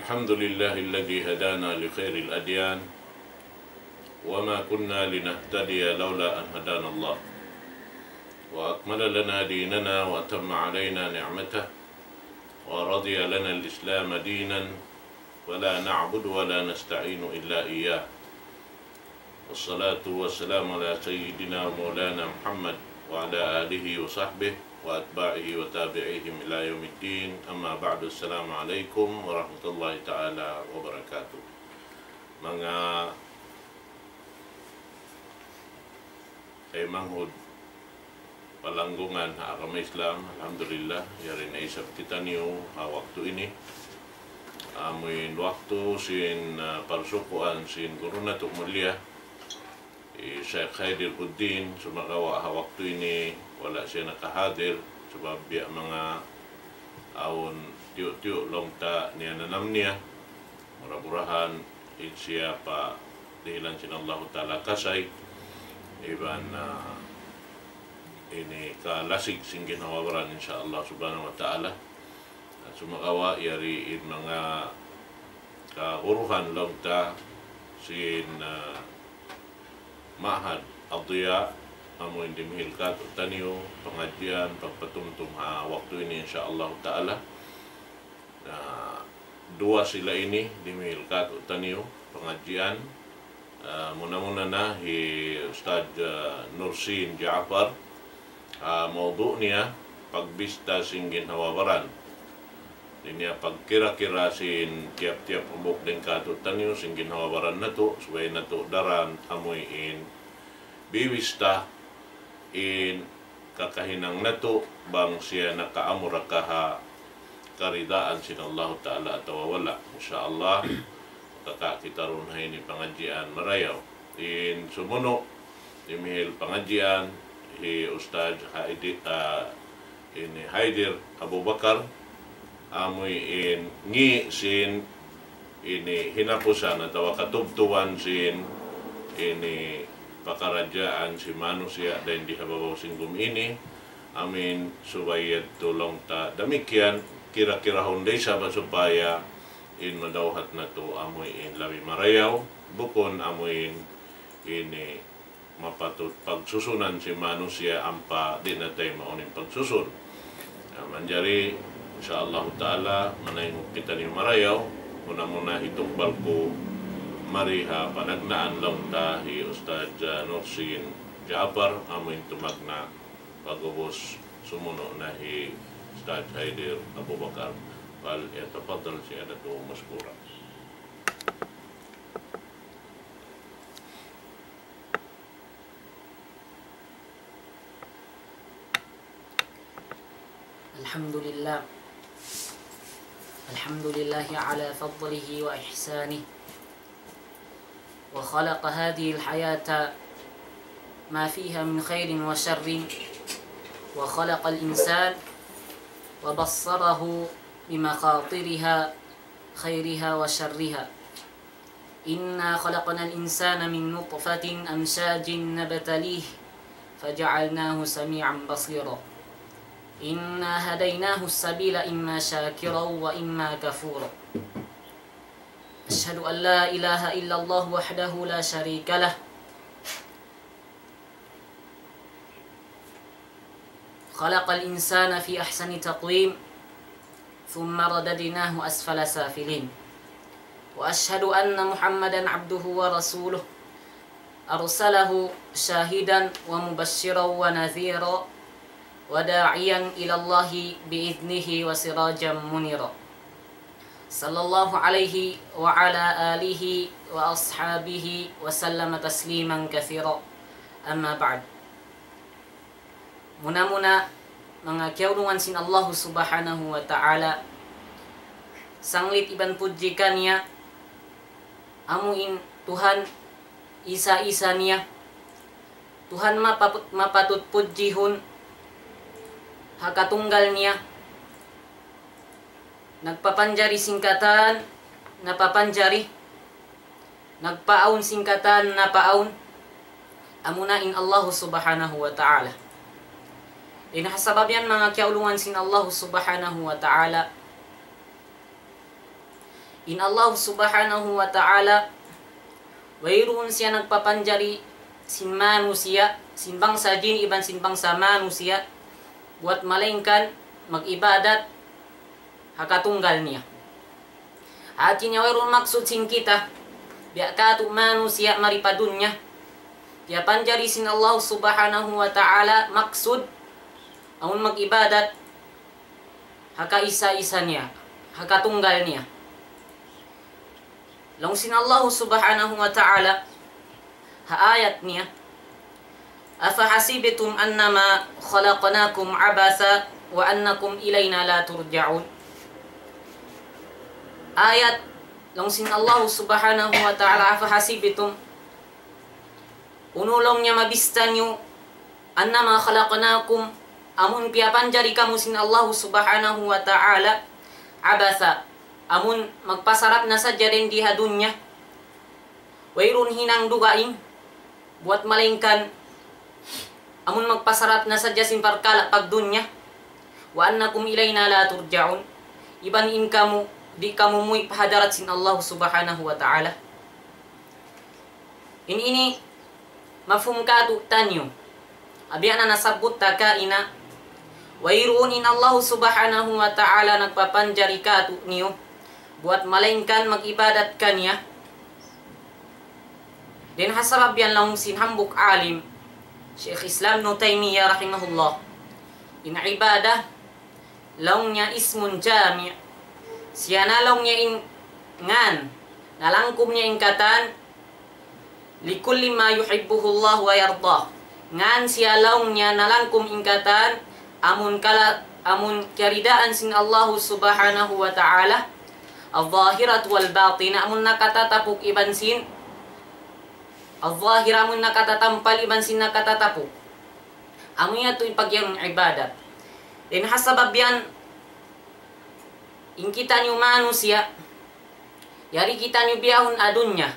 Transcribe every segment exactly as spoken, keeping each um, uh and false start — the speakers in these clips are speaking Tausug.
الحمد لله الذي هدانا لخير الأديان وما كنا لنهتدي لولا أن هدانا الله وأكمل لنا ديننا وأتم علينا نعمته ورضي لنا الإسلام دينا ولا نعبد ولا نستعين إلا إياه. والصلاة والسلام على سيدنا ومولانا محمد وعلى آله وصحبه وأتباعه وتابعيهم إلى يوم الدين. أما بعد، السلام عليكم ورحمة الله تعالى وبركاته. Manga taymanghud palanggungan ha agama Islam, alhamdulillah, yari na isab kitaniyu ha waktu ini. Amuin waktu sin, ah, parsukuan sin guru natu' mulia, hi Sheikh Haidir Buddin, sumagawa' ha waktu ini wala' siya nakahadir, sabab biya' manga awn tiyu'-tiyu' laung ta niya nanam niya. Mura-murahan in siya pa dihilan sin Allahu Ta'ala kasay iban, ah, ini kalasig sin ginhawa-baran, insya Allah Subhanahu wa Ta'ala. Sumagawa' yari in manga kaguruhan laung ta sin, ah, Ma'had Ad-Diya, amu in dimihil kātu'niyu pangadjian pagpatumtum ha waktu ini, insya Allah Ta'ala. Na, duwa sila ini dimihil kātu'niyu pangadjian. Ah, muna-muna na hi Ustadz, ah, Nursin Ja'far. Ah, mawdu' niya pagbista sin ginhawa-baran. Di' niya pagkira-kira sin tiyap-tiyap hambuuk dayn kātu'niyu sin ginhawa-baran natu', subay natu' daran amuin bibista in kakahinang natu' bang siya nakaamura ka ha karidaan sin Allahu Ta'ala atawa wala'. Insya Allah, makakita' kitaniyu ha ini pangadjian marayaw. In sumunu', dimihil pangadjian, hi Ustadz Haidi-, ah, ini Haidir Abu Bakar, amuin ngi' sin ini hinapusan atawa katubtuban sin ini pakaradjaan sin manusiya' dayn di ha babaw sin gumi ini. Amuin subay yadtu laung ta damikkiyan, kira-kirahun da isab supaya in madawhat natu' amuin labi marayaw, bukun amuin ini mapatut pagsusunan sin manusiya' ampa di' na taymaun in pagsusun. Na, manjari, insya Allah Ta'ala, manaynghug kitaniyu marayaw, muna-muna hitukbal ku mari ha panagnaan laung ta hi Ustadz, ah, Nursin Ja'far, amuin tumagna', pag'ubus sumunu' na hi Ustadz Haidir Abu Bakar. فليتفضل سيادته مشكورا. الحمد لله. الحمد لله على فضله وإحسانه. وخلق هذه الحياة ما فيها من خير وشر. وخلق الإنسان وبصره بمخاطرها خيرها وشرها. إنا خلقنا الإنسان من نطفة أمشاج نبتليه فجعلناه سميعا بصيرا. إنا هديناه السبيل إما شاكرا وإما كفورا. أشهد أن لا إله إلا الله وحده لا شريك له. خلق الإنسان في أحسن تقويم ثم رددناه أسفل سافلين. وأشهد أن محمدا عبده ورسوله أرسله شاهدا ومبشرا ونذيرا وداعيا إلى الله بإذنه وسراجا منيرا. صلى الله عليه وعلى آله وأصحابه وسلم تسليما كثيرا. أما بعد. Muna-muna, manga kiyaulungan sin Allahu Subhanahu wa Ta'ala, sanglit iban pudji kaniya, amu in Tuhan isa-isa niya, Tuhan mapaput-, mapatut pudjihun ha katunggal niya, nagpapanjari sin katan, napapanjari, nagpaawn sin katan, napaawn, amuna in Allahu Subhanahu wa Ta'ala. Dayn ha sabab yan, manga kiyaulungan sin Allahu Subhanahu wa Ta'ala, In Allah Subhanahu wa Ta'ala, wayruun siya nagpapanjari sin manusiya', sin bangsa jin iban sin bangsa manusiya', buat malaingkan mag-ibadat ha katunggal niya. Hati niya wayruun maksud sin kita, biya' katu' manusiya' mari pa dunya. Piyapanjari sin Allah Subhanahu wa Ta'ala maksud, amun mag-ibadat, ha kaisa-isa niya, ha katunggal niya. Laung sin Allah Subhanahu wa Ta'ala, ha ayat niya, أفحسبتم أنما خلقناكم عبثا وأنكم إلينا لا ترجعون. Ayat, laung sin Allah Subhanahu wa Ta'ala, أفحسبتم, unu laung niya mabista niyu, أنما خلقناكم, amun piyapanjari kamu sin Allah Subhanahu wa Ta'ala, عبثا, amun magpasarap na sadja dayn di ha dunya, wayruun hinang dugaing, buat malaingkan amun magpasarap na sadja sin parkala' pagdunya, وأنكم إلينا لا ترجعون, iban in kamu, di' kamu muwi' pa hadarat sin Allah Subhanahu wa Ta'ala. In ini mafhum katu' taniyu. Biya' na nasabbut ta kaina, wayruun in Allah Subhanahu wa Ta'ala nagpapanjari katu' niyu, buat malaingkan mag-ibadat kaniya. Dayn ha sabab yan laung sin hambuuk alim, Shaykh Islam Ibn Taymiyyah rahimahullah, in ibadah, laung niya, اسم جامع, siya na laung niya in ngan, nalangkum niya in katan, لكل ما يحبه الله ويرضاه. Ngan siya laung niya nalangkum in katan, amun kala-, amun kiyaridaan sin Allahu Subhanahu wa Ta'ala, الظاهرة والباطنة, amun nakatatapuk iban sin, الظاهرة, amun nakatatampal iban sin nakatatapuk. Amu yadtu in pag'iyanun ibadat. Dayn ha sabab yan, in kitaniyu manusiya', yari kitaniyu biyahun ha dunya.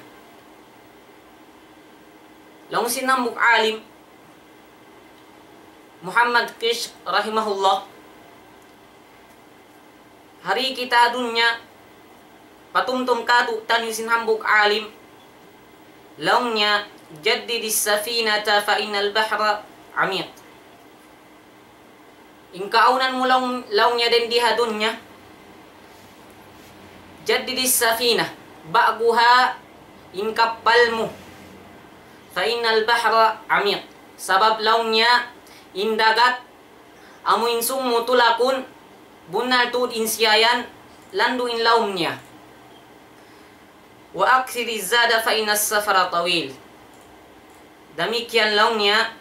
Laung sin hambuuk alim, Muhammad Kishk rahimahullah, hari kita ha dunya, patumtum katu' taniyu sin hambuuk alim, laung niya, جدد السفينة فإن البحر عميق. In kaawnan mu laung, laung niya dayn di ha dunya, جدد السفينة, ba'guha in kappal mu, فإن البحر عميق. Sabab laung niya, in dagat, amu in summu tulakun, bunnal tuud in siya yan, landu' in lawm niya. وأكثر الزاد فإن السفر طويل. Damikkiyan laung niya,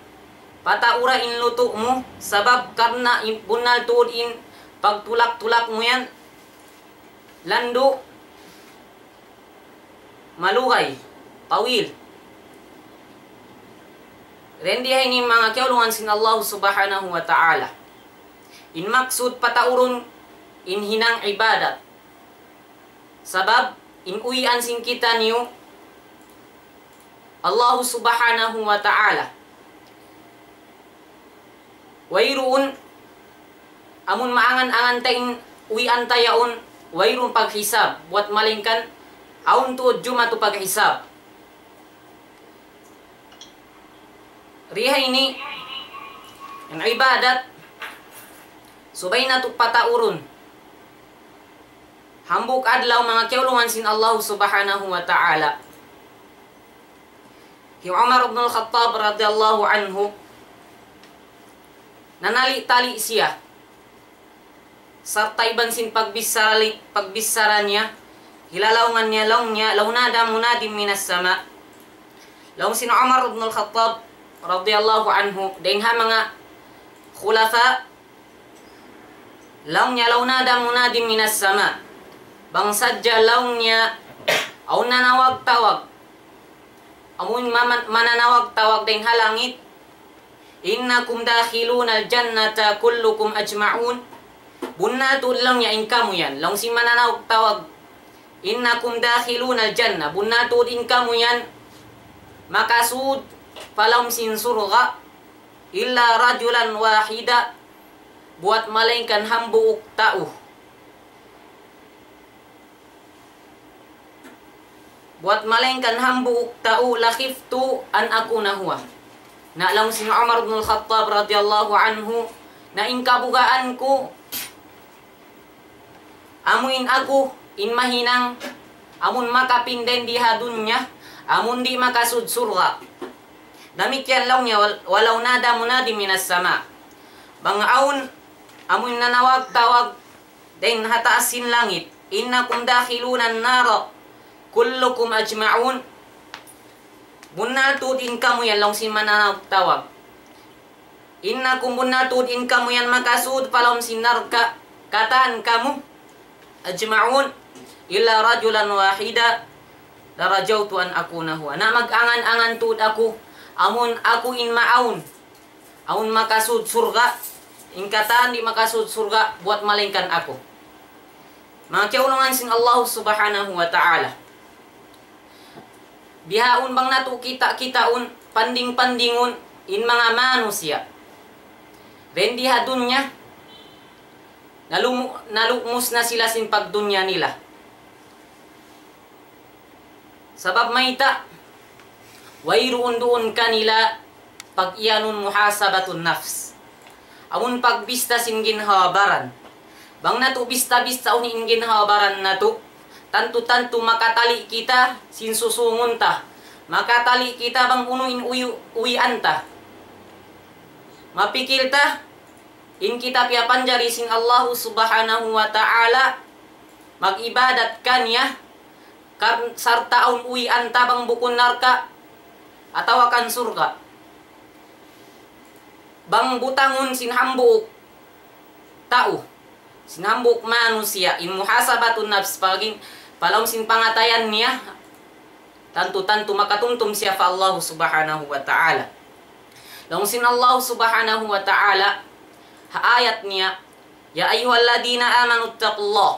pataura in lutu' mu, sabab karna' in bunnal tuud in pagtulak-tulak mu yan, landu', malugay, طويل. Dayn di ha ini manga kiyaulungan sin Allah Subhanahu wa Ta'ala. In maksud pataurun in hinang ibadat. Sabab in uwian sin kitaniyu, Allahu Subhanahu wa Ta'ala. Wayruun, amun maangan-angan ta in uwian ta yaun, wayruun paghisab, buat malaingkan awn tuud jumatu paghisab. Dayn ha ini, in ibadat, subay natu' pataurun. Hambuuk adlaw manga kiyaulungan sin Allah Subhanahu wa Ta'ala. Hi Umar ibn al-Khattab radiyallahu anhu, nanali-tali siya. Sarta' iban sin pagbichara li-, pagbichara niya, hilalaungan niya laung niya, لو نادى مناد من السماء. Laung sin Umar ibn al-Khattab radiyallahu anhu, dayn ha manga khulafa, laung niya, لو نادى مناد من السماء. Bang sadja laung niya, awn nanawag-tawag, amun maman-, mananawag-tawag dayn ha langit, إنكم داخلون الجنة كلكم أجمعون. Bunnal tuud laung niya in kamu yan. Laung sin mananawag-tawag, إنكم داخلون الجنة. Bunnal tuud in kamu yan makasud pa lawm sin surga', إلا رجلا واحدا. Buat malaingkan hambuuk tau. Buat malaingkan hambuuk tau, لخفت أن أكون هو. Na laung sin Umar ibn al-Khattab radiyallahu anhu, na in kabugaan ku, amu in aku in mahinang amun makapin dayn di ha dunya, amun di' makasud surga'. Damikkiyan laung niya, wal-, ولو نادى مناد من السماء. Bang awn amun nanawag-tawag dayn ha taas sin langit, إنكم داخلون النار كلكم أجمعون. Bunnal tuud in kamu yan, laung sin manawag-tawag. إنكم, bunnal tuud in kamu yan makasud pa lawm sin narka', katan kamu, أجمعون إلا رجلا واحدا لرجوت أن أكون هو. Na mag-angan-angan tuud aku, amun aku in maawn, awn makasud surga', in katan di' makasud surga', buat malaingkan aku. Manga kiyaulungan sin Allah Subhanahu wa Ta'ala. Bihaun bang natu' kita-kitaun, panding-pandingun in manga manusiya'. Dayn di ha dunya, nalumu-, nalumus na sila sin pagdunya nila. Sabab mayta', wayruun duun kanila pag-iyanun muhasabatun nafs. Amun pagbista sin ginhawa-baran. Bang natu' bista-bistaun in ginhawa-baran natu', tantu-tantu makatali' kita sin susungun ta. Makatali' kita bang unu in uyu-, uwian ta. Mapikil ta, in kita piyapanjari sin Allahu Subhanahu wa Ta'ala, mag-ibadat kaniya, kar-, sarta' awn uwian ta bang bukun narka' atawa kan surga'. Bang butangun sin hambuuk tau, sin hambuuk manusiya', in muhasabatun nafs, pagin, pa lawm sin pangatayan niya, tantu-tantu makatumtum siya pa Allah Subhanahu wa Ta'ala. Laung sin Allah Subhanahu wa Ta'ala, ha ayat niya, يا أيها الذين آمنوا اتقوا الله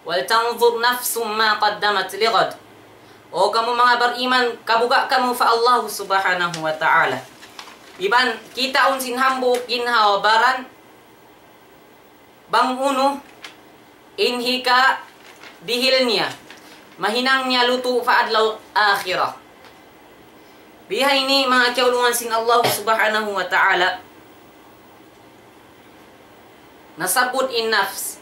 ولتنظر نفس ما قدمت لغد. O kamu manga bariman, kabuga' kamu pa Allah Subhanahu wa Ta'ala. Iban kitaun sin hambuuk ginhawa-baran, bang unu in hikadihil niya, mahinang niya lutu' pa adlaw akhirat. Bihaini manga kiyaulungan sin Allah Subhanahu wa Ta'ala, nasabbut in nafs.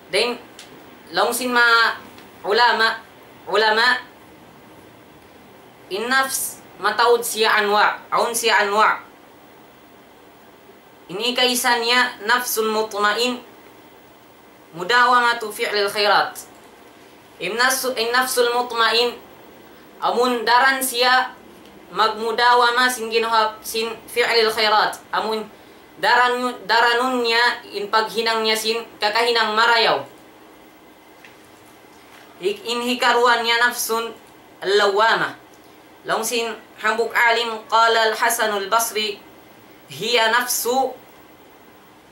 Then, laung sin manga ulama, ulama, in nafs mataud siya anwa', awn siya anwa'. In hikaisa niya nafsul mutmain, مداومة فعل الخيرات. In nafsu-, in nafsul mutmain, amun daran siya magmudawama sin ginhawa, sin fi'lil khairat. Amun daran-, daranun niya in paghinang niya sin kakahinang marayaw. Hi-, in hikaruwa niya nafsun lawwama. Laung sin hambuuk alim, قال الحسن البصري: هي نفس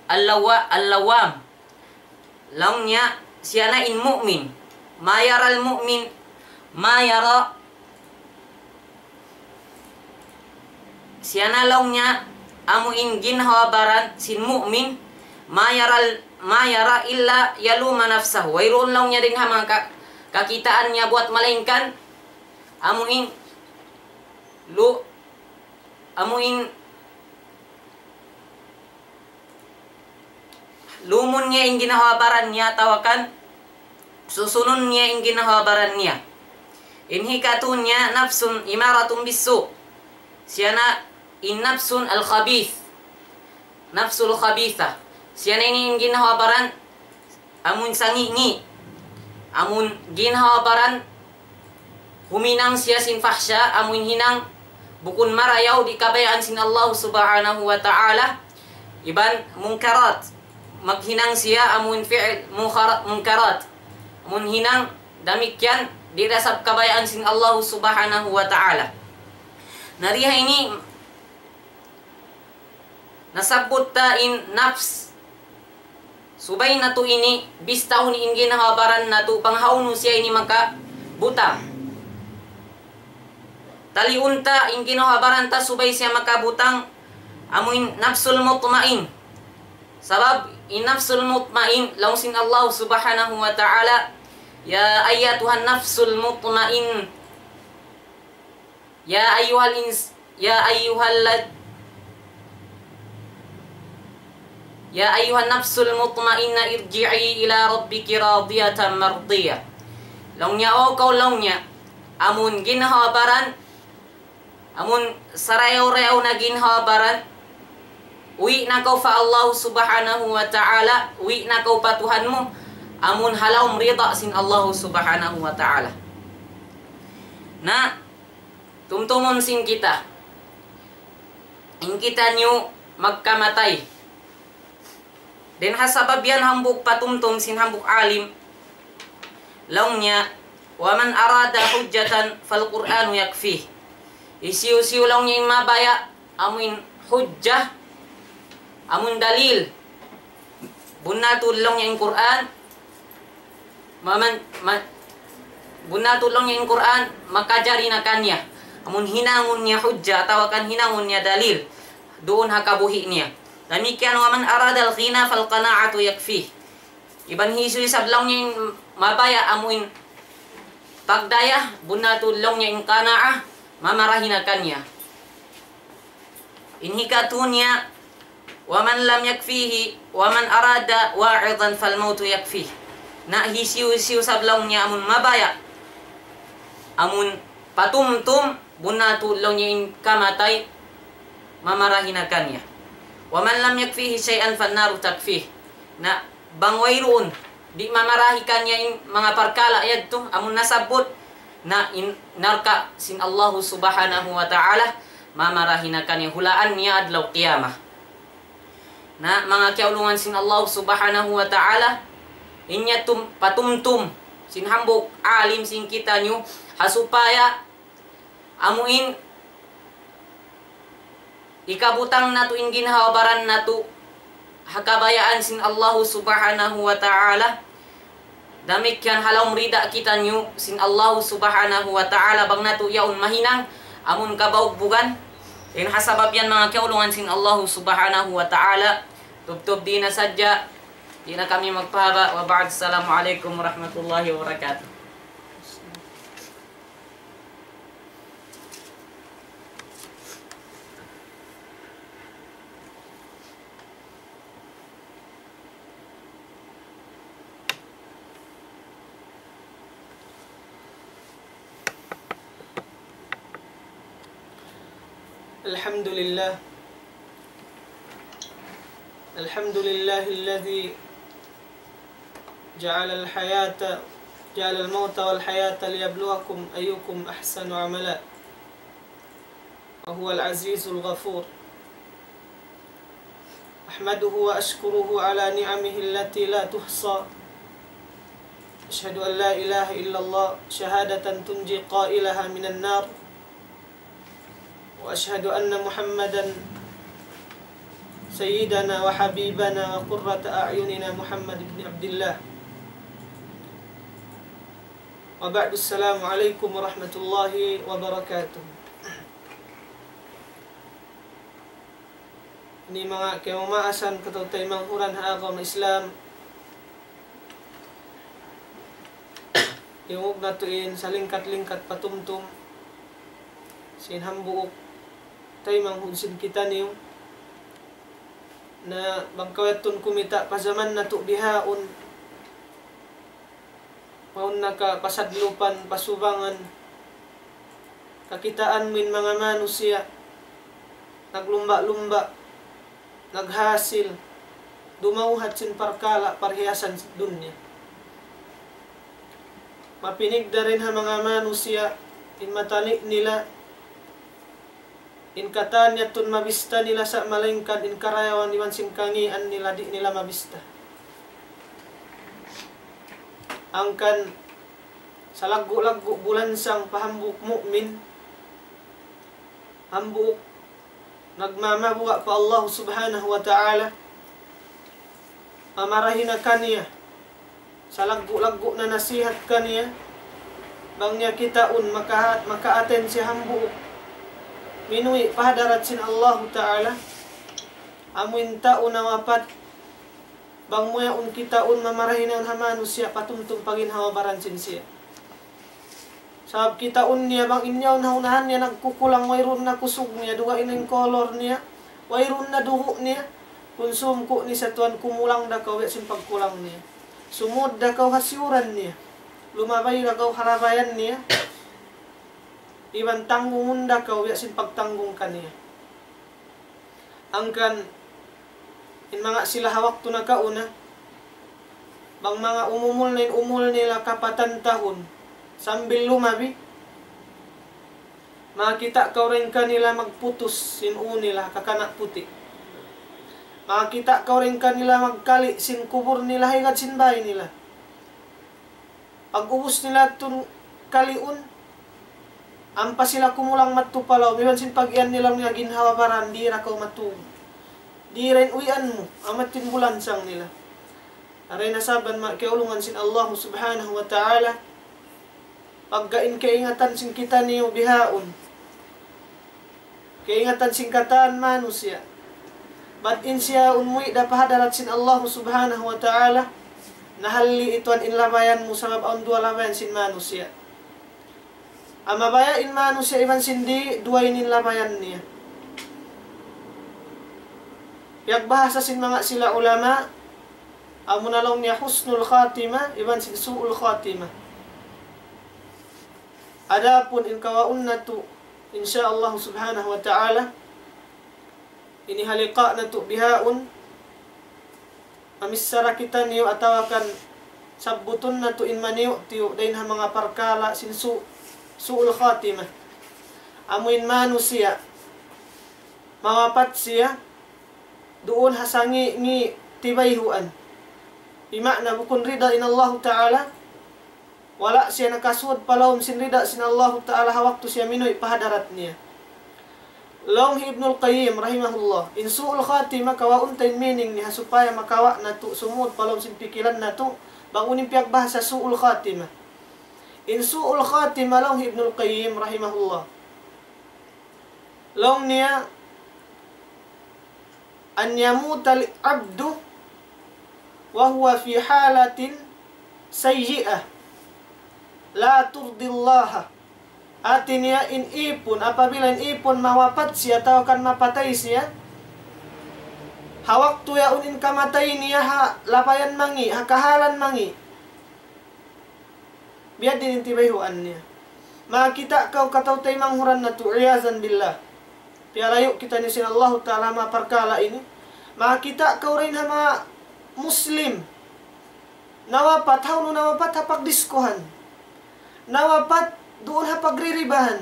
اللوا-، اللوام. Laung niya, siya na in mu'min. ما يرى المؤمن، ما يرى. Siya na laung niya, amu in ginhawa-baran sin mu'min, ما يرى، ما يرى إلا يلوم نفسه. Wayruun laung niya dayn ha manga ka-, kakitaan niya buat malaingkan, amu in lu-, amu in lumun niya in ginhawa-baran niya atawa kan susunun niya in ginhawa-baran niya. In hikatu niya nafsun أمارة بالسوء. Siya na in nafsun al-khabith. Nafsul khabitha. Siya na ini in ginhawa-baran amun sangi'-ngi'. Amun ginhawa-baran huminang siya sin fahsya, amun hinang bukun marayaw di' kabayaan sin Allah Subhanahu wa Ta'ala, iban munkarat, maghinang siya amun fi'il munkara-, munkarat, amun hinang damikkiyan di' da isab kabayaan sin Allah Subhanahu wa Ta'ala. Na di ha ini nasabbut ta in nafs. Subay natu' ini bistahun in ginhawa-baran natu' bang hawnu siya ini makabutang. Taliun ta in ginhawa-baran ta subay siya makabutang, amu in nafsul mutmain. Sabab in nafsul mutmain, laung sin Allah Subhanahu wa Ta'ala, يا أيتها النفس المطمئن يا أيها الإنس يا أيها ال يا أيها النفس المطمئنة ارجعي إلى ربك راضية مرضية. Laung niya, "O kaw," laung niya, "amun ginhawa-baran, amun sarayaw-rayaw na ginhawa-baran, uwi' na kaw pa Allah Subhanahu wa Ta'ala, uwi' na kaw pa Tuhan mu, amun ha lawm rida sin Allah Subhanahu wa Ta'ala." Na, tumtumun sin kita. In kitaniyu magkamatay. Dayn ha sabab yan hambuuk patumtum sin hambuuk alim, laung niya, ومن أراد حجة فالقرآن يكفيه. Hisiyu-siyu laung niya in mabaya' amuin hujjah, amuin dalil, bunnal tuud laung niya in Qur'an, maman, ma, bunnal tuud laung niya in Qur'an, makajari na kaniya. Amun hinangun niya hujjah, atawa kan hinangun niya dalil, duun ha kabuhi' niya. Damikkiyan, ومن أراد الغنى فالقناعة يكفيه. Iban hisiyu isab laung niya in mabaya' amuin pagdaya, bunnal tuud laung niya in qanaah, mamarahi na kaniya. In hikatu niya, ومن لم يكفه ومن أراد واعظا فالموت يكفيه. Na hisiyu-siyu isab laung niya amun mabaya', amun patumtum, bunnal tuud laung niya in kamatay, mamarahi na kaniya. ومن لم يكفه شيئا فالنار تكفيه. Na bang wayruun di' mamarahi kaniya in manga parkala' yadtu amun nasabbut, na in narka' sin Allahu Subhanahu wa Ta'ala mamarahi na kaniya hulaan niya adlaw qiyamah. Na manga kiyaulungan sin Allahu Subhanahu wa Ta'ala, in yadtu patumtum sin hambuuk alim sin kitaniyu, ha supaya amuin hikabutang natu' in ginhawa-baran natu' ha kabayaan sin Allahu Subhanahu wa Ta'ala. Damikkiyan ha lawm rida kitaniyu sin Allahu Subhanahu wa Ta'ala, bang natu' yaun mahinang amun kabaugbugan. In ha sabab yan manga kiyaulungan sin Allahu Subhanahu wa Ta'ala, tubtub di na sadja, di' na kami magpahaba'. وبعد، السلام عليكم ورحمة الله وبركاته. الحمد لله. الحمد لله الذي جعل الحياة، جعل الموت والحياة ليبلوكم أيكم أحسن عملا، وهو العزيز الغفور. أحمده وأشكره على نعمه التي لا تحصى. أشهد أن لا إله إلا الله شهادة تنجي قائلها من النار، وأشهد أن محمدا سيدنا وحبيبنا وقرة أعيننا محمد بن عبد الله. وبعد، السلام عليكم ورحمة الله وبركاته. Ini manga kiyamamaasan kataw-taymanghuran ha agama Islam. Diyungug natu' in salingkat-lingkat patumtum sin hambuuk taymanghud sin kitaniyu. Na bang kaw yadtun kumita' pa jaman natu' bihaun, mawn na ka pasadlupan, pasubangan, kakitaan mu in manga manusiya' naglumba'-lumba', naghasil, dumawhat sin parkala' parhiyasan sin dunya. Mapinig da dayn ha manga manusiya' in matali' nila, in katan yadtun mabista nila sa' malaingkan in karayawan iban sin kangīan nila di' nila mabista. Hangkan salaggu'-laggu' bulansang pa hambuuk mu'min, hambuuk nagmamabuga' pa Allah Subhanahu wa Ta'ala, mamarahi na kaniya, salaggu'-laggu' na nasihat kaniya, bang niya kitaun maka-, maka-attend siya hambuuk minuwi' pa hadarat sin Allahu Ta'ala, amuin tau nawapat, Bang mu yaun kitaun mamarahi na yaun ha manusiya' patumtum pa ginhawa-baran sin siya. Sabab kitaun niya bang in yaun ha unahan niya nagkukulang, wayruun na kusug niya, dugaing na in kolor niya, wayruun na dugu' niya, kunsum ku ni sa tuwan kumulang da kaw biya' sin pagkulang niya. Sumud da kaw ha siyuran niya. Lumabay da kaw ha labayan niya. Iban tanggungun da kaw biya' sin pagtanggung kaniya. Hangkan in manga sila ha waktu nakauna, bang manga umumul na in umul nila kapatan tahun, sambil lumabi, makakita' kaw dayn kanila magputus sin ū nila, kakana' puti'. Makakita' kaw dayn kanila magkali' sin kubul nila, higad sin bāy nila. Pag-ubus nila tun kaliun, ampa sila kumulang madtu pa lawm, iban sin pag-iyan nila nga ginhawa-baran, di' da kaw matug. Di' da in uwian mu, amu in bulansang nila. Dayn ha sabab manga kiyaulungan sin Allah Subhanahu wa Ta'ala, pagga in kaingatan sin kitaniyu bihaun. Kaingatan sin katan manusiya'. Bat in siya umuwi' da pa hadarat sin Allah Subhanahu wa Ta'ala, nahalli' tuwan in labayan mu sabab awn duwa labayan sin manusiya'. Amu baya' in manusiya' iban sin di', duwa ini in labayan niya. Piyagbahasa sin manga sila ulama, amu na laung niya husnul khatimah, iban sin su'ul khatimah. Adapun in kawaun natu', insya Allah Subhanahu wa Ta'ala, ini ha liqa' natu' bihaun, mamichara kitaniyu atawa kan sabbutun natu' in maniyu'-tiyu' dayn ha manga parkala' sin su-, su'ul khatimah. Amu in manusiya', mawapat siya, duun ha sangi'-ngi' tibayhuan. Bima'na bukun rida in Allahu Ta'ala, wala' siya nakasud pa lawm sin rida sin Allahu Ta'ala ha waktu siya minuwi' pa hadarat niya. Laung hi Ibnul Qayyim rahimahullah, in su'ul khatimah kawaun ta in meaning niya supaya makawa' natu' sumud pa lawm sin pikilan natu', bang unu in piyagbahasa su'ul khatimah. In su'ul khatimah laung hi Ibnul Qayyim rahimahullah. Laung niya, أن يموت العبد وهو في حالة سيئة لا ترضي الله. Hati niya in ipun, apabila in ipun mawapat siya atawa kan mapatay siya, ha waktu yaun in kamatay niya ha labayan mangi', ha kahalan mangi'. Biya' diin in tibayhuan niya. Makakita' kaw kataw-taymanghuran natu', iyazan billah. Piyalayu' kitaniyu sin Allahu Ta'ala ha manga parkala' ini. Makakita' kaw dayn ha manga Muslim. Nawapat, hawnu nawapat? Ha pagdiskohan. Nawapat duun ha pagriribahan.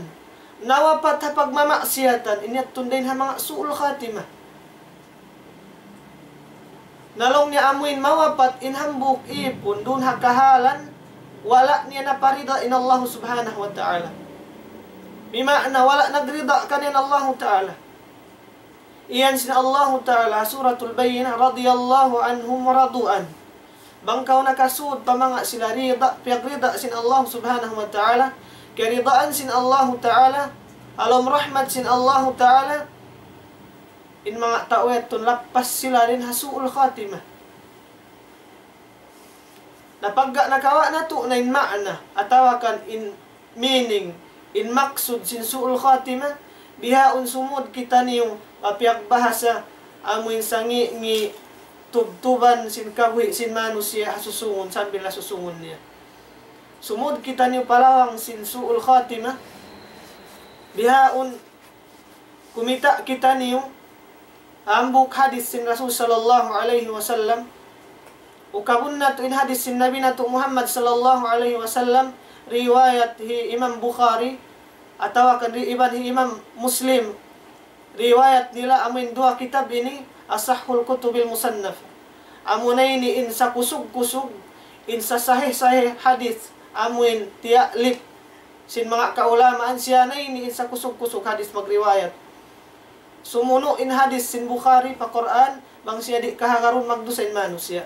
Nawapat ha pagmamaksiyatan. Ini yadtu dayn ha manga su'ul khatimah. Na laung niya amu in mawapat in hambuuk ipun duun ha kahalan, wala' niya naparida in Allahu Subhanahu wa Ta'ala. Bima'na wala' nagrida kaniya in Allahu Ta'ala. Iyan sin Allahu Ta'ala, Suratul Bayyinah, رضي الله عنهم ورضوا عنه. Bang kaw nakasud pa manga sila rida, piyagrida sin Allahu Subhanahu wa Ta'ala, kiyaridaan sin Allahu Ta'ala, ha lawm rahmat sin Allahu Ta'ala, in manga tau yadtu lappas sila dayn ha su'ul khatimah. Na pagga nakawa' natu' na in ma'na, atawa kan in meaning, in maksud sin su'ul khatimah, bihaun sumud kitaniyu, ha piyagbahasa, amu in sangi'-ngi' tubtuban sin kabuhi' sin manusiya' ha susungun, sambil ha susungun niya. Sumud kitaniyu pa lawang sin su'ul khatimah, bihaun kumita' kitaniyu hambuuk hadith sin Rasul sallallahu alayhi wasallam. Ukabun natu' in hadith sin Nabi natu' Muhammad sallallahu alayhi wasallam, riwayat hi Imam Bukhari, atawa kan ri-, iban hi Imam Muslim. Riwayat nila amu in duwa kitab ini, أصح الكتب المصنفة. Amu na ini in sakusug-kusug, in sasahih-sahih hadith, amu in tiya'lif sin manga kaulamaan, siya na ini in sakusug-kusug hadith magriwayat. Sumunu' in hadith sin Bukhari pa Qur'an, bang siya di' kahagarun magdusa in manusiya'.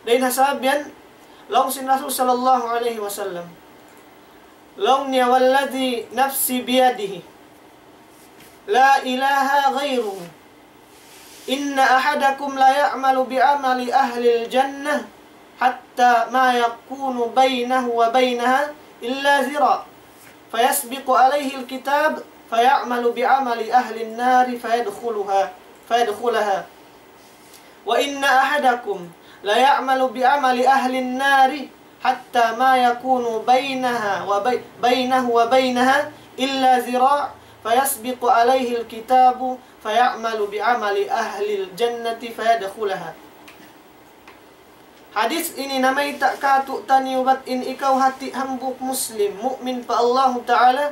Dayn ha sabab yan, laung sin Rasul sallallahu alayhi wasallam, laung niya, والذي نفسي بيده لا إله غيره. إن أحدكم ليعمل بعمل أهل الجنة حتى ما يكون بينه وبينها إلا ذراع، فيسبق عليه الكتاب فيعمل بعمل أهل النار فيدخلها، فيدخلها. وإن أحدكم ليعمل بعمل أهل النار حتى ما يكون بينها وبي-، بينه وبينها إلا ذراع، فيسبق عليه الكتاب فيعمل بعمل أهل الجنة فيدخلها. Hadis ini namayta' kātu'niyu bat in ikaw hati hambuuk Muslim, mu'min pa Allahu Ta'ala,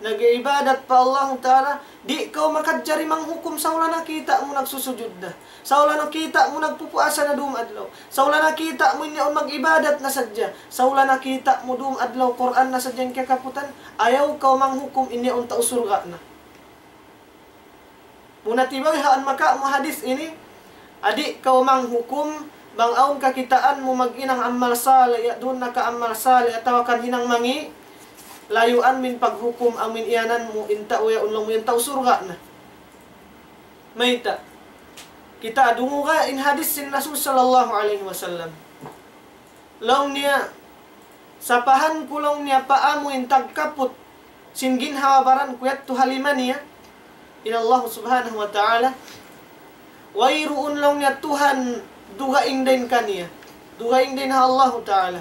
nag-iibadat pa Allahu Ta'ala, di' kaw makajari manghukum sawla nakita' mu nagsusujud na, sawla nakita' mu nagpupuasa na dum adlaw, sawla nakita' mu in yaun mag-ibadat na sadja, sawla nakita' mu dum adlaw Qur'an na sadja in kiyakaputan, ayaw kaw manghukum in yaun tau surga' na. Muna tibawi ha maka mu hadis ini, di' kaw manghukum, bang awn kakitaan mu maghinang amal salih, ya duun na ka amal salih, atawa kan hinang mangi', layuan mu in paghukum, amu in iyanan mu in tau yaun laung mu yan tau surga' na. Mayta'? Kita' dunguga in hadis sin Rasul sallallahu alayhi wasallam. Laung niya, sapahan ku laung niya pa amu in tagkaput sin ginhawa-baran ku yadtu ha lima niya, in Allah Subhanahu wa Ta'ala, wayruun laung niya Tuhan dugaing dayn kaniya, dugaing dayn ha Allahu Ta'ala.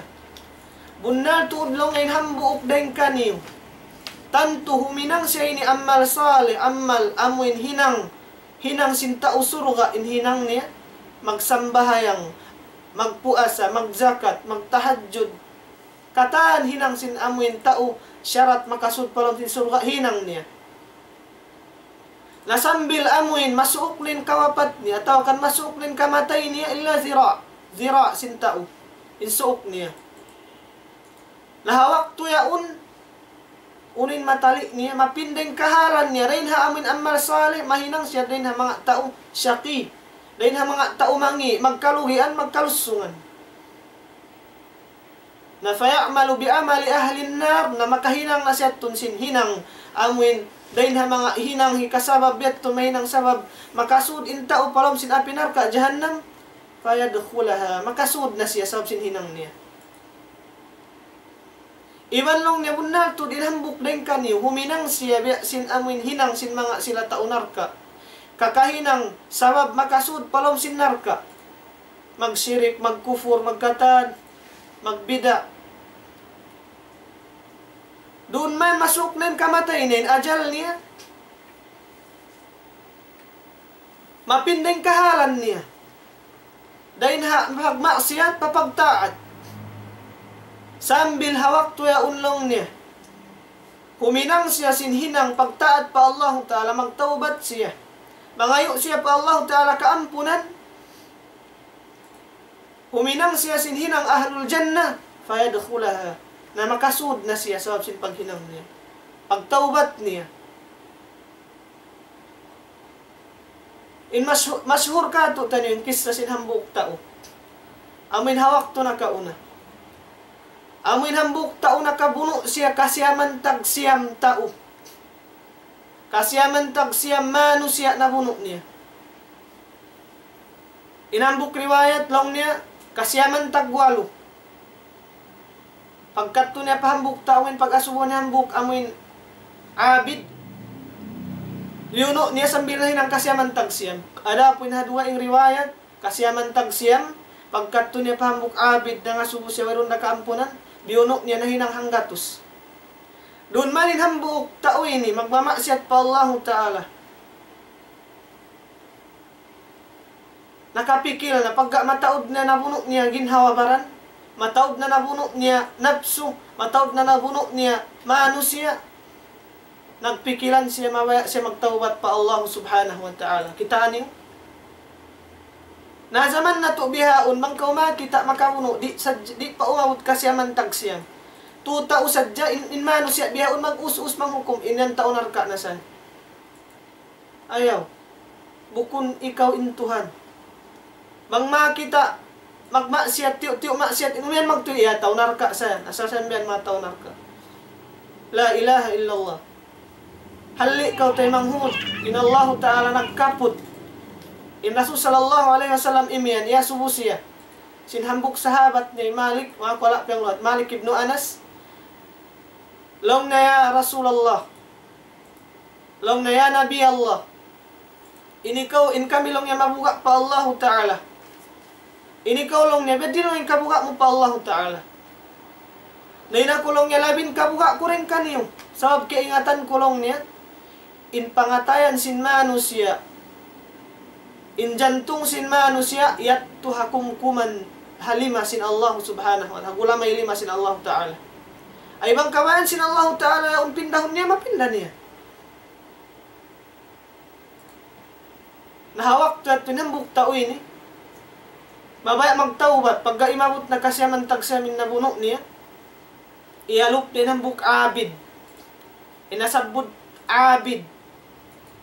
Bunnal tuud laung in hambuuk dayn kaniyu. Tantu huminang siya ini amal salih, amal amu in hinang, hinang sin tau surga' in hinang niya, magsambahayang, magpuasa, magzakat, magtahajjud. Katan hinang sin amu in tau sharat makasud pa lawm sin surga' hinang niya. Na sambil amu in masuuk na in kawapat niya, atawa kan masuuk na in kamatay niya, illa zira', zira' sin tau, in suuk niya. Na ha waktu yaun, unu in matali' niya, mapinda in kahalan niya, dayn ha amu in amal salih, mahinang siya dayn ha manga tau shaqi, dayn ha manga tau mangi', magkalugian, magkalusungan. Na فيعمل بعمل أهل النار, na makahinang na siya tun sin hinang amu in, dayn ha manga hinang hikasabab yadtu mahinang sabab makasud in tau pa lawm sin api narka' jahannam, فيدخلها, makasud na siya sabab sin hinang niya. Iban laung niya bunnal tuud in hambuuk dayn kaniyu, huminang siya biya' sin amu in hinang sin manga sila tau narka'. Kakahinang sabab makasud pa lawm sin narka'. Magsirik, magkufur, magkatan, magbida'. Duun man masuuk na in kamatay niya, in ajal niya. Mapinda in kahalan niya. Dayn ha pagmaksiyat pa pagtaat. Sambil ha waktu yaun laung niya, huminang siya sin hinang pagtaat pa Allahu Ta'ala, magtawbat siya. Mangayu' siya pa Allahu Ta'ala kaampunan. Huminang siya sin hinang ahlul jannah, فيدخلها. Na makasud na siya sabab sin paghinang niya, pagtawbat niya. In mash-, mashhur kātu'niyu in kissa sin hambuuk tau. Amu in ha waktu nakauna. Amu in hambuuk tau nakabunu' siya kasiyam tag siyam tau. Kasiyam tag siyam manusiya' nabunu' niya. In hambuuk riwayat laung niya, kasiyam tag walu. Pagkadtu niya pa hambuuk tau in pag-asubuhun niya hambuuk amu in abid. Biyunu' niya sambil nahinang kasiyam tag siyam. Adapun ha dugaing riwayat, kasiyam tag siyam, pagkadtu niya pa hambuuk abid nangasubu siya wayruun da kaampunan, biyunu' niya nahinang hanggatus. Duun man in hambuuk tau ini, magmamaksiyat pa Allahu Ta'ala. Nakapikil na pagka mataud na nabunu' niya ginhawa-baran, mataud na nabunu' niya napsu, mataud na nabunu' niya manusiya'. Nagpikilan siya, mabaya' siya magtawbat pa Allah Subhanahu wa Ta'ala. Kitaa niyu? Na jaman natu' bihaun, bang kaw makakita' makabunu', di' sadj-, di' pa umabut kasiyam tag siyam. Tū tau sadja, in, in manusiya' bihaun mag-us-us manghukum, in yan tau narka' na sa. Ayaw. Bukun ikaw in Tuhan. Bang makakita' magmaksiyat, tiyu'-tiyu' maksiyat, in umiyan magtuy, iya tau narka' sa yan. Asal sa yan biyan manga tau narka'. La ilaha illallah. Halli' kaw taymanghud. In Allahu Ta'ala nagkaput. In Rasul sallallahu alayhi wasallam imiyan, iyasubu siya sin hambuuk sahabat niya Malik, wa kuala piyang luat, Malik ibnu Anas. Laung niya, "Ya Rasulullah," laung niya, "Ya Nabi Allah, in ikaw, in kami," laung niya, "mabuga' pa Allahu Ta'ala. In ikaw," laung niya, "biya' diin," laung niya, "in kabuga' mu pa Allahu Ta'ala? Na in aku," laung niya, "labi in kabuga' ku dayn kaniyu. Sabab kaingatan ku," laung niya, "in pangatayan sin manusiya', in jantung sin manusiya', yadtu ha kumkuman ha lima sin Allah Subhanahu wa Ta'ala, ha gulamay lima sin Allah Ta'ala. Ay bang kabayaan sin Allah Ta'ala, awn pindahun niya, mapinda niya." Na ha waktu yadtu in hambuuk tau ini mabaya' magtawbat, pagga imabut na kasiyaman tagsiyam in nabunu' niya, iyalup niya in hambuuk abid. In nasabbut abid,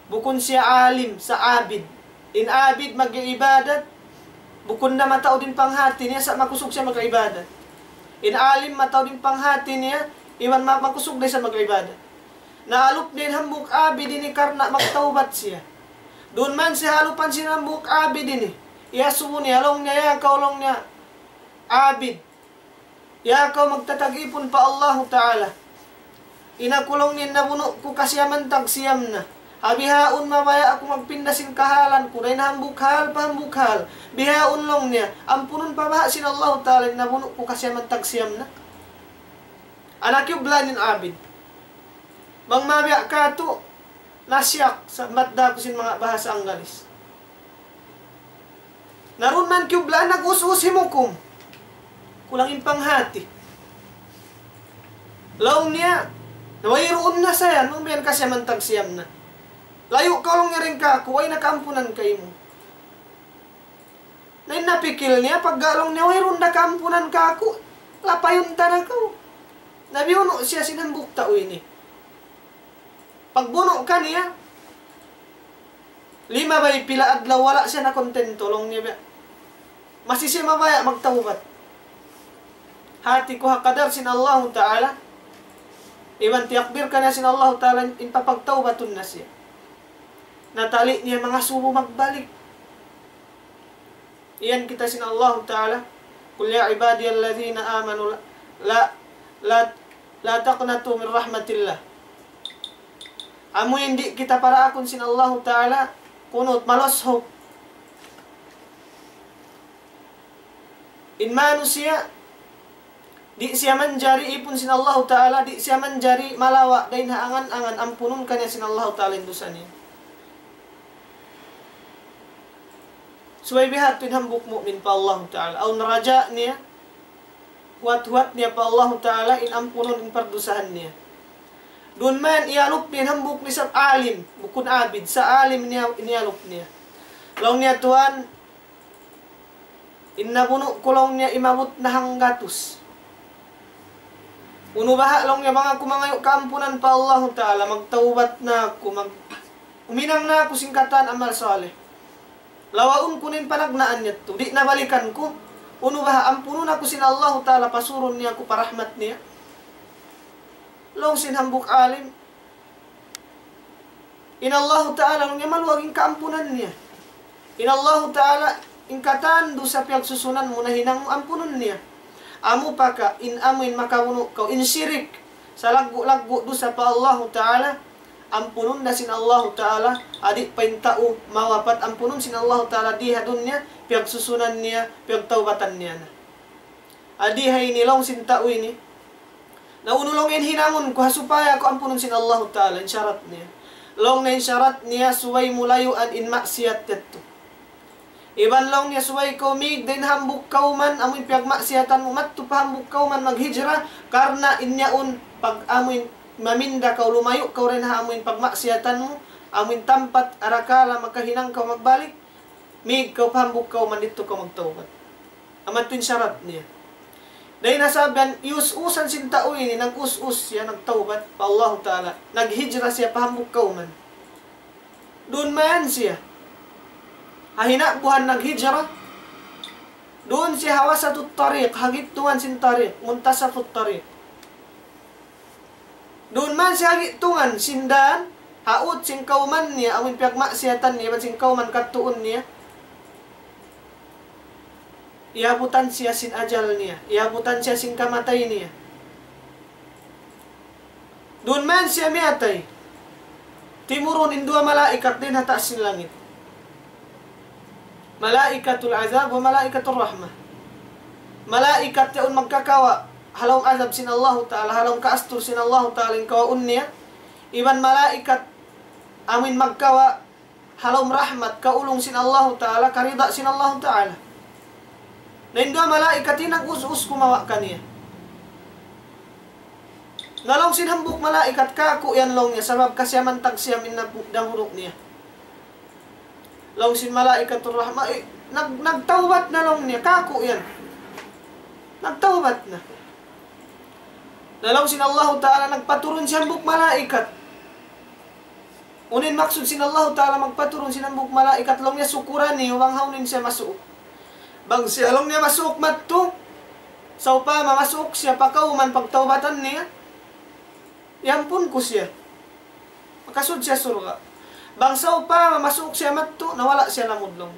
bukun siya alim, sa' abid. In abid mag-iibadat, bukun da mataud in panghati niya, sa' makusug siya mag-iibadat. In alim mataud in panghati niya, iban ma-, makusug da isab mag-iibadat. Naalup niya in hambuuk abid ini karna' magtawbat siya. Duun man siya ha alupan sin hambuuk abid ini, iyasubu niya, laung niya, "Ya kaw," laung niya, "abid. Ya kaw magtatag-ipun pa Allahu Ta'ala. In aku," laung niya, "nabunu' ku kasiyaman tagsiyam na. Ha bihaun mabaya' aku magpinda sin kahalan ku, dayn ha hambuuk hal pa hambuuk hal. Bihaun," laung niya, "ampunun pa baha' sin Allahu Ta'ala in nabunu' ku kasiyaman tagsiyam na?" Ana kiyublaan in abid. Bang mabiya' katu', nasiyak, sambat da aku sin manga bahasa Anggalis. Na duun man kiyublaan, nag-us-us himukum. Kulang in panghati. Laung niya, "Na wayruun na sa yan, laung, biya' yan kasiyaman tagsiyam na. Layu' kaw," laung niya, "dayn kāku', way na kaampunan kaymu." Na in napikil niya, pagga laung niya, "Wayruun da kaampunan kāku', lapayun ta na kaw." Na biyunu' siya sin hambuuk tau ini. Pagbunu' kaniya, limabay pila adlaw wala' siya nakontento, laung niya biya'. Masi siya mabaya' magtawbat. Hati ku ha kadar sin Allahu Ta'ala, iban tiyakdir kaniya sin Allahu Ta'ala, in papagtawbatun na siya. Natali' niya mangasubu magbalik. Iyan kita sin Allahu Ta'ala, "قل يا عبادي الذين آمنوا لا، لا، لا، لا تقنطوا من رحمة الله." Amu in di' kita paraakun sin Allahu Ta'ala, kunut, ma-lose hope. In manusiya', di' siya manjari ipun sin Allahu Ta'ala, di' siya manjari malawa' dayn ha angan-angan ampunun kaniya sin Allahu Ta'ala in dusa niya. Subay biya' hādtu in hambuuk mu'min pa Allahu Ta'ala. Awn raja' niya, huwat-huwat niya pa Allahu Ta'ala in ampunun in pardusahan niya. Duun man iyalup niya in hambuuk isab alim, bukun abid, sa' alim niya, in iyalup niya. Laung niya, "Tuwan, in nabunu' ku," laung niya, "imabut na hanggatus. Unu baha'," laung niya, "bang aku mangayu' kaampunan pa Allahu Ta'ala, magtawbat na aku, mag-, huminang na aku sin katan amal salih. Lawaun ku na in panagnaan niya yadtu, di' na balikan ku. Unu baha', ampunun aku sin Allahu Ta'ala, pasurun niya aku pa rahmat niya?" Laung sin hambuuk alim, "In Allahu Ta'ala," laung niya, "maluag in kaampunan niya. In Allahu Ta'ala, in katan dusa piyagsusunan mu nahinang mu ampunun niya. Amu pa ka, in amu in makabunu' kaw, in shirik, salaggu'-laggu' dusa pa Allahu Ta'ala, ampunun da sin Allahu Ta'ala, di' pa in tau mawapat ampunun sin Allahu Ta'ala di ha dunya, piyagsusunan niya, piyagtawbatan niya na." Di ha ini laung sin tau ini, "Na unu," laung, "in hinangun ku ha supaya aku ampunun sin Allahu Ta'ala, in sharat niya?" Laung niya, "In sharat niya, subay mu layuan in maksiyat yadtu. Iban," laung niya, "subay kaw mīg dayn hambuuk kawman, amu in piyagmaksiyatan mu, madtu pa hambuuk kawman maghijra, karna' in yaun pag-, amu in maminda kaw, lumayu' kaw dayn ha amu in pagmaksiyatan mu, amu in tampat arakala' makahinang kaw magbalik, mīg kaw pa hambuuk kawman, didtu kaw magtawbat." Amu yadtu in sharat niya. Dayn ha sabab yan, iyus-usan sin tau ini, nag-us-us siya, nagtawbat pa Allahu Ta'ala, naghijra siya pa hambuuk kawman. Duun mayan siya. Ha hinabuhan naghijra, duun siya ha wasatut tariq, ha gi'tungan sin tariq, muntasafut tariq. Duun man siya ha gi'tungan sin dān, ha ut sin kawman niya, amu in piyagmaksiyatan niya, iban sin kawman kadtuun niya. Iyabutan siya sin ajal niya, iyabutan siya sin kamatay niya. Duun mayan siya miyatay. Timurun in duwa malaikat dayn ha taas sin langit. Malaikatul azab wa malaikatur rahmah. Malaikat yaun magkakawa' ha lawm azab sin Allahu Ta'ala, ha lawm kaastur sin Allahu Ta'ala in kawaun niya. Iban malaikat amuin magkawa' ha lawm rahmat, kaulung sin Allahu Ta'ala, karida sin Allahu Ta'ala. Na in duwa malaikat ini nag-us-us kumawa' kaniya. Na laung sin hambuuk malaikat, kāku' yan laung niya, sabab kasiyaman tagsiyam in napu-, damuruk niya. Laung sin malaikatur rahmah, eh, nag-, nagtawbat na laung niya, kāku' yan. Nagtawbat na. Na laung sin Allahu Ta'ala nagpaturun sin hambuuk malaikat. Unu in maksud sin Allahu Ta'ala magpaturun sin hambuuk malaikat laung niya, sukuran niyu bang hawnu in siya masuuk. Bang siya laung niya masuuk madtu, sawpama masuuk siya pa kawman pagtawbatan niya, iyampun ku siya. Makasud siya surga'. Bang sawpama masuuk siya madtu, na wala' siya lamud laung.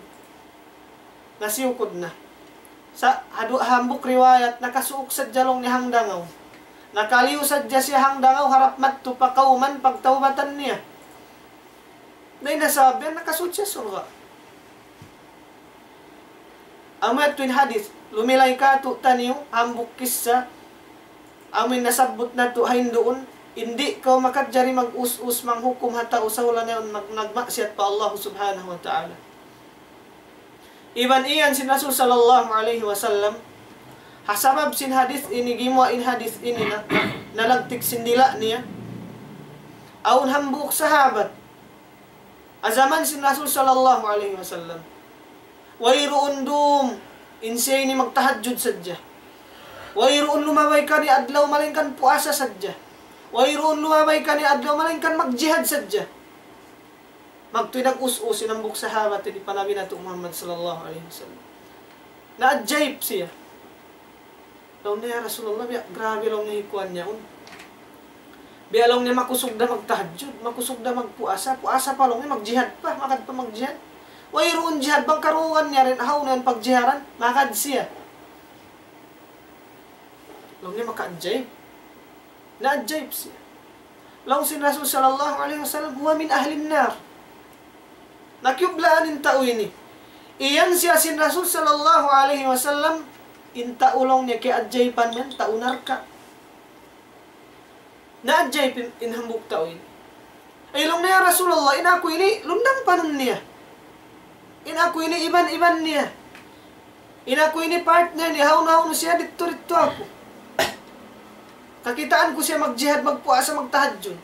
Nasiyukud na. Sa' ha du-, hambuuk riwayat, nakasuuk sadja laung niya hangdangaw. Nakaliyu sadja siya hangdangaw harap madtu pa kawman pagtawbatan niya. Na in ha sabab yan, nakasud siya surga'. Amu yadtu in hadith, lumilay kātu'niyu, hambuuk kissa, amu in nasabbut natu' ha yan duun, di' kaw makajari mag-us-us manghukum ha tau sa' hula' na yan nag-, nagmaksiyat pa Allah Subhanahu wa Ta'ala. Iban iyan sin Rasul sallallahu alayhi wasallam, ha sabab sin hadith ini, gimuwa' in hadith ini na, nalagtik sin dila' niya, awn hambuuk sahabat, ha jaman sin Rasul sallallahu alayhi wasallam. Wayruun dum in siya ini magtahajjud sadja. Wayruun lumabay kaniya adlaw malaingkan puasa sadja. Wayruun lumabay kaniya adlaw malaingkan magjihad sadja. Magtuy nag-us-us in hambuuk sahabat ini pa Nabi natu' Muhammad sallallahu alayhi wasallam. Naajaib siya. Laung niya, "Ya Rasulullah, biya' grabe laung niya hikuan niya yaun. Biya' laung niya makusug da magtahajjud, makusug da magpuasa, puasa pa laung niya, magjihad pa, magad pa magjihad. Wayruun jihad bang karungugan niya dayn ha hawnu yan pagjiharan, magad siya." Laung niya makaajaib. Naajaib siya. Laung sin Rasul sallallahu alayhi wasallam, "Huwa min ahlin nar." Nakiyublaan in tau ini. Iyan siya sin Rasul sallallahu alayhi wasallam, in tau laung niya kiyaajayiban niya, tau narka'. Naajaib in, in hambuuk tau ini. Ay, laung niya, "Ya Rasulullah, in aku ini, lundang panun niya. In aku ini, iban-iban niya. In aku ini, partner niya, hawnu-hawnu siya, didtu-didtu aku. Kakitaan ku siya magjihad, magpuasa, magtahajjud."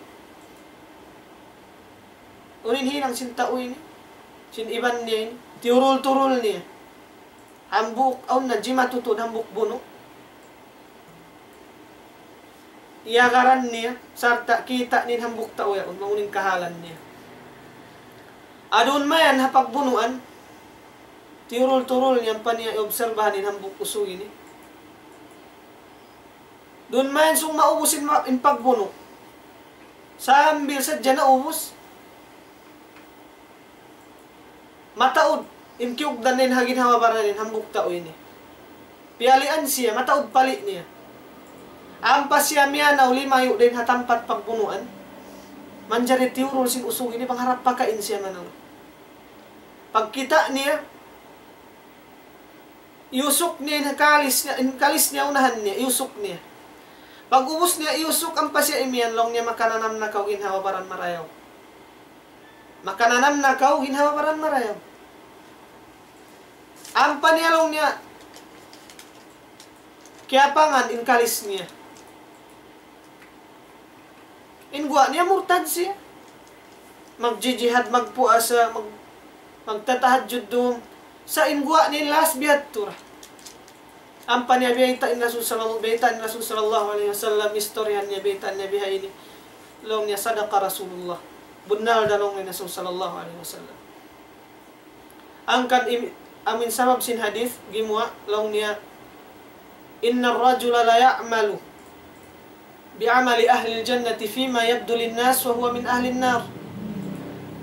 Unu in hinang sin tau ini, sin iban niya ini, tiyurul-turul niya. Hambuuk, awn na jimatu tuud hambuuk bunu'. Iyagaran niya, sarta' kita' niya in hambuuk tau yaun, bang unu in kahalan niya. Adun mayan ha pagbunuan, tiyurul-turul niya ampa niya iobserbahan in hambuuk usug ini. Duun mayan sung maubus in ma-, in pagbunu'. Sambil sadja naubus, mataud in kiyugdan dayn ha ginhawa-baran dayn hambuuk tau ini. Piyalian siya, mataud pali' niya. Ampa siya miyanaw limayu' dayn ha tampat pagbunuan. Manjari tiyurul sin usug ini bang harap pakain siya manaw. Pagkita' niya, iyusuk niya in kalis niya, in kalis niya unahan niya, iyusuk niya. Pag-ubus niya iyusuk, ampa siya imiyan, laung niya, "Makananam na kaw ginhawa-baran marayaw. Makananam na kaw ginhawa-baran marayaw." Ampa niya, laung niya, kiyapangan in kalis niya. In guwa' niya murtad siya. Magjijihad, magpuasa, mag-, magtatahajjud dum. Sa' in guwa' niya laas bihadtu ra. Ampa niya biyayta' in Rasul sallallahu, biyayta' in Rasul sallallahu alayhi wasallam, istoryahan niya, biyayta' niya biha ini. Laung niya, "Sadaqa Rasulullah." Bunnal da laung niya in Rasul sallallahu alayhi wasallam. Hangkan im-, amu in sabab sin hadith, gimuwa', laung niya, "إن الرجل ليعمل بعمل أهل الجنة فيما يبدو للناس وهو من أهل النار.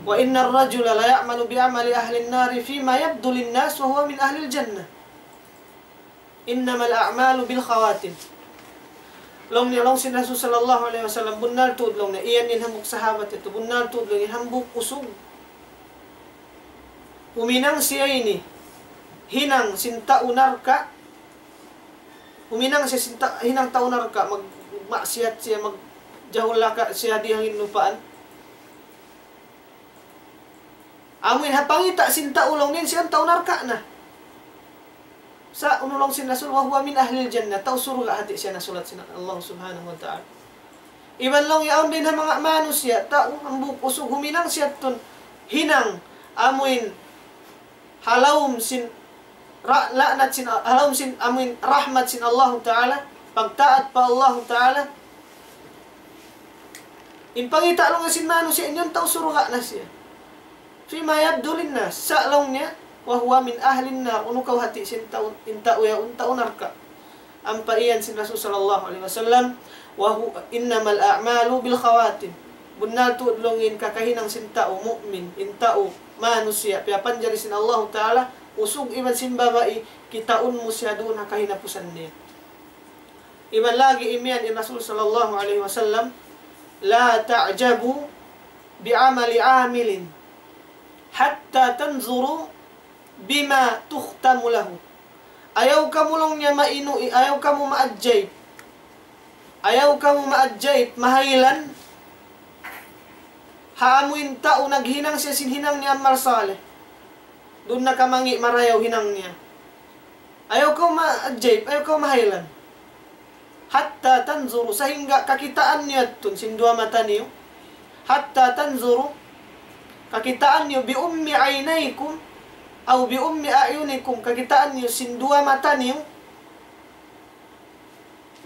وإن الرجل ليعمل بعمل أهل النار فيما يبدو للناس وهو من أهل الجنة." إنما الأعمال بالخواتيم. Laung niya, laung sin Rasul sallallahu alayhi wasallam, bunnal tuud laung niya, iyan in hambuuk sahabat yadtu, bunnal tuud laung in hambuuk usug huminang siya ini hinang sin tau narka', huminang siya sin ta-, hinang tau narka', magmaksiyat siya, magjahulaka siya di ha lupaan. Amuin ha pangita' sin tau laung niya in siya tau narka' na. Sa' unu laung sin Rasul, وهو من أهل الجنة, tau surga' hati siya nasulat sin Allah Subhanahu wa Ta'ala. Iban laung yaun dayn ha manga manusiya', tau hambuuk usug huminang siya tuud hinang amuin ha lawm sin ra-, la'nat sin, ha lawm sin amuin rahmat sin Allahu Ta'ala, pagtaat pa Allahu Ta'ala. In pangita' laung sin manusiya' in yaun tau surga' na siya. فيما يبدو للناس, sa' laung niya, وهو من أهل النار, unu kaw hati sin tau, in tau yaun tau narka'. Ampa iyan sin Rasul sallallahu alayhi wasallam, وهو، إنما الأعمال بالخواتيم. Bunnal tuud laung in kakahinang sin tau mu'min, in tau manusiya', piyapanjari sin Allahu Ta'ala, usug iban sin babai, kitaun mu siya duun ha kahinapusan niya. Iban lagi' imiyan in Rasul sallallahu alayhi wasallam, لا تعجبوا بعمل عامل حتى تنظروا بما يختم له. Ayaw kamu laung niya mainu-, ayaw kamu maajayb. Ayaw kamu maajayb, mahaylan. Ha amuin tau naghinang siya sin hinang niya amal salih. Duun na kamangi' marayaw hinang niya. Ayaw kaw maajayb, ayaw kaw mahaylan. حتى تنظروا, sahingga kakitaan niyu yadtu sin duwa mata niyu. حتى تنظروا, kakitaan niyu, بأم عينيكم أو بأم أعينكم, kakitaan niyu sin duwa mata niyu,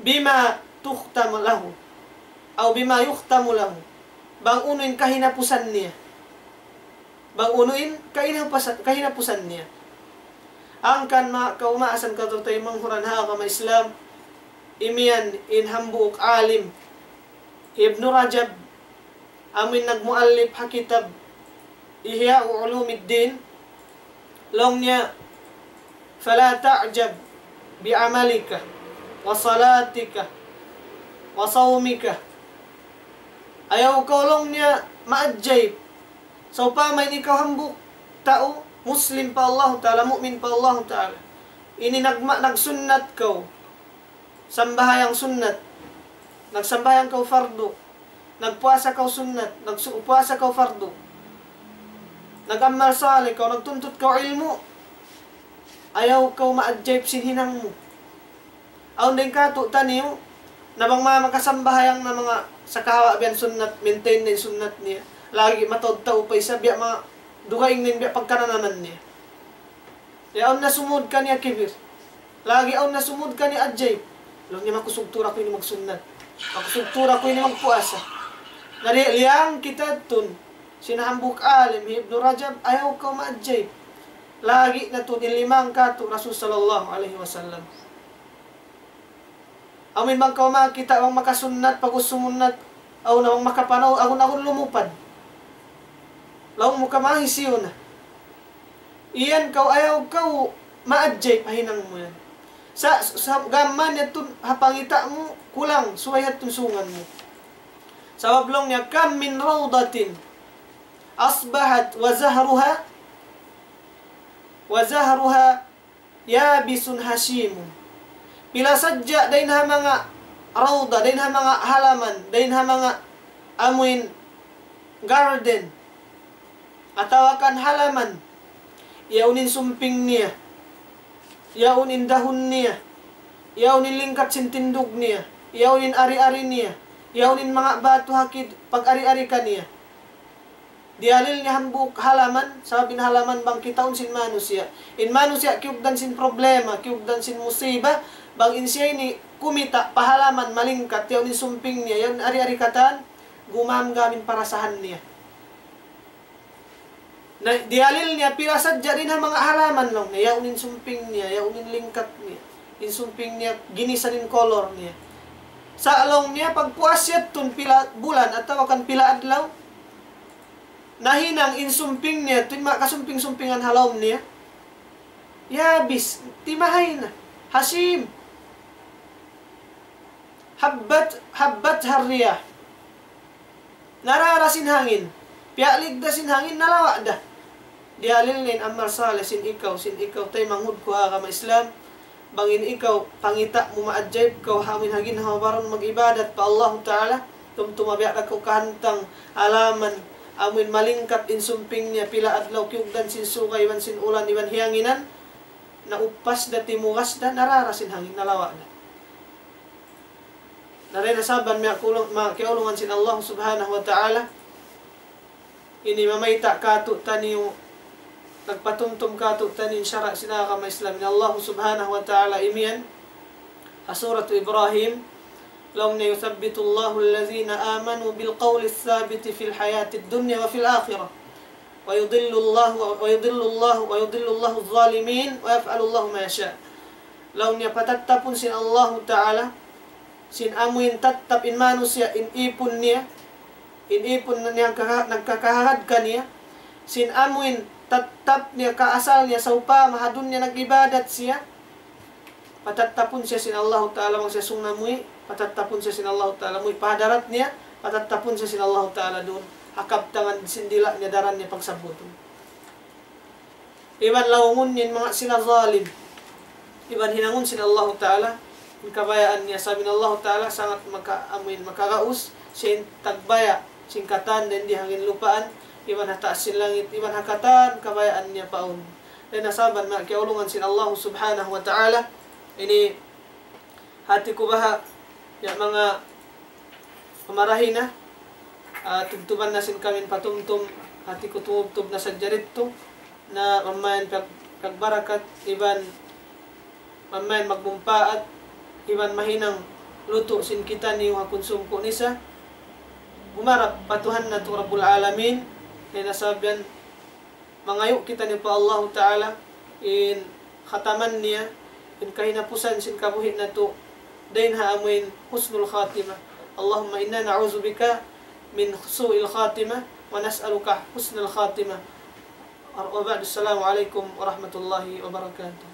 بما تختم له أو بما يختم له, bang unu in kahinapusan niya. Bang unu in kahinapusan, kahinapusan niya. Hangkan manga kaumaasan, kataymanghuran ha agama Islam, imiyan in hambuuk alim, Ibnu Rajab, amuin nagmuallif ha kitab Ihya Ulumuddin, laung niya, فلا تعجب بعملك وصلاتك وصومك. Ayaw kaw laung niya maajayb. Sawpama in ikaw hambuuk tau, Muslim pa Allahu Ta'ala, mu'min pa Allahu Ta'ala. Ini nagma-, nagsunnat kaw. Sambahayang sunnat. Nagsambahayang kaw fardu. Nagpuasa kaw sunnat. Nagsu-, puasa kaw fardu. Nag-amal salih kaw. Nagtuntut kaw ilmu'. Ayaw kaw maajayb sin hinang mu. Awn dayn kātu'niyu, na bang manga makasambahayang na manga sakahawa' biya' sunnat, maintain na in sunnat niya. Lagi' mataud tau pa isab, biya' manga dugaing na in biya' pagkananaman niya. Ya, awn na sumud kaniya kibir. Lagi' awn na sumud kaniya ajayb. Laung niya, makusug tuud aku ini magsunnat. Makusug tuud aku ini magpuasa. Na di' liyang kita tuud sin hambuuk alim, hi Ibnu Rajab, ayaw kaw maajayb. Lagi' na tuud in limang kātu' Rasul sallallahu alayhi wasallam. Amuin bang kaw makakita' bang makasunnat, pag-usug sumunnat, awn na bang makapanaw, agun-agun lumupad. Laung mu ka mahisiyu na. Iyan kaw, ayaw kaw maajayb ha hinang mu yan. Sa, sa, gām mayan yadtu ha pangita' mu, kulang, subay yadtu sungan mu. Sabab laung niya, كم من روضة أصبحت وزهرها، وزهرها يابس هشيم. Pila sadja dayn ha manga rawda, dayn ha manga halaman, dayn ha manga amuin garden, atawa kan halaman, yaun in sumping niya, yaun in dahun niya, yaun in lingkat sin tindug niya, yaun in ari-ari niya, yaun in manga batu hakid pag-ari-ari kaniya. Diyalil niya hambuuk halaman, sabab in halaman bang kitaun sin manusiya'. In manusiya' kiyugdan sin problema, kiyugdan sin musiba, bang in siya ini kumita' pa halaman malingkat, yaun in sumping niya, yaun ari-ari katan, gumam-gam in parasahan niya. Na, diyalil niya, pila sadja dayn ha manga halaman laung niya, yaun in sumping niya, yaun in lingkat niya, in sumping niya, ginisan in kolor niya. Sa' laung niya, pagpuas yadtu pila bulan atawa kan pila adlaw, nahinang in sumping niya, tuud makasumping-sumpingan ha lawm niya. Yabis, timahay na. هشيم. هبت، هبتها الرياح. Narara sin hangin. Piyaalig da sin hangin, nalawa' da. Diyalil niya in amal salih sin ikaw, sin ikaw taymanghud ku ha agama Islam. Bang in ikaw, pangita' mu maajaib kaw ha amuin ha ginhawa-baran mag-ibadat pa Allahu Ta'ala. Tumtuma biya' da kaw kahantang alaman, amuin malingkat in sumping niya, pila adlaw kiyugdan sin suga, iban sin ulan, iban hiyanginan. Naupas da, timugas da, narara sin hangin, nalawa' da. Na dayn ha sabab manga kiyaulung-, manga kiyaulungan sin Allah Subhanahu wa Ta'ala, ini mamayta' kātu'niyu, nagpatumtum kātu'niyu in sara' sin agama Islam. In Allah Subhanahu wa Ta'ala imiyan, ha Surat Ibrahim, laung niya, يثبت الله الذين آمنوا بالقول الثابت في الحياة الدنيا وفي الآخرة ويضل الله، ويضل الله، ويضل الله الظالمين، ويفعل الله ما يشاء. Laung niya, patattapun sin Allahu Ta'ala, sin amuin tattap in manusiya', in ipun niya, in ipun niya nagkaka-, nagkakahagad kaniya, sin amuin tattap niya, kaasal niya, sawpama ha dunya nag-ibadat siya, patattapun siya sin Allahu Ta'ala, bang siya sung namuwi', patattapun siya sin Allahu Ta'ala, muwi' pa hadarat niya, patattapun siya sin Allahu Ta'ala duun ha kabtangan sin dila' niya, daran niya pagsabbutun. Iban laungun niya in manga sila zalim. Iban hinangun sin Allahu Ta'ala in kabayaan niya, sabab in Allahu Ta'ala sangat maka-, amuin makagaus, siya in tagbaya' sin katan dayn di ha ginlupaan, iban ha taas sin langit, iban ha katan kabayaan niya pa awn. Dayn ha sabab manga kiyaulungan sin Allah Subhanahu wa Ta'ala, ini hati ku baha', ya manga pamarahi na, ah, tubtuban na sin kami in patumtum, hati ku tumubtub na sadja didtu, na mamayan pag-, pagbarakat, iban mamayan magmumpaat, iban mahinang lutu' sin kitaniyu ha kunsum ku nisa. Humarap pa Tuhan natu' Rabbul Alamin, dayn ha sabab yan mangayu' kitaniyu pa Allahu Ta'ala in khataman niya, in kahinapusan sin kabuhi' natu', dayn ha amuin husnul khatimah. اللهم إنا نعوذ بك من سوء الخاتمة ونسألك حسن الخاتمة. وبعد، السلام عليكم ورحمة الله وبركاته.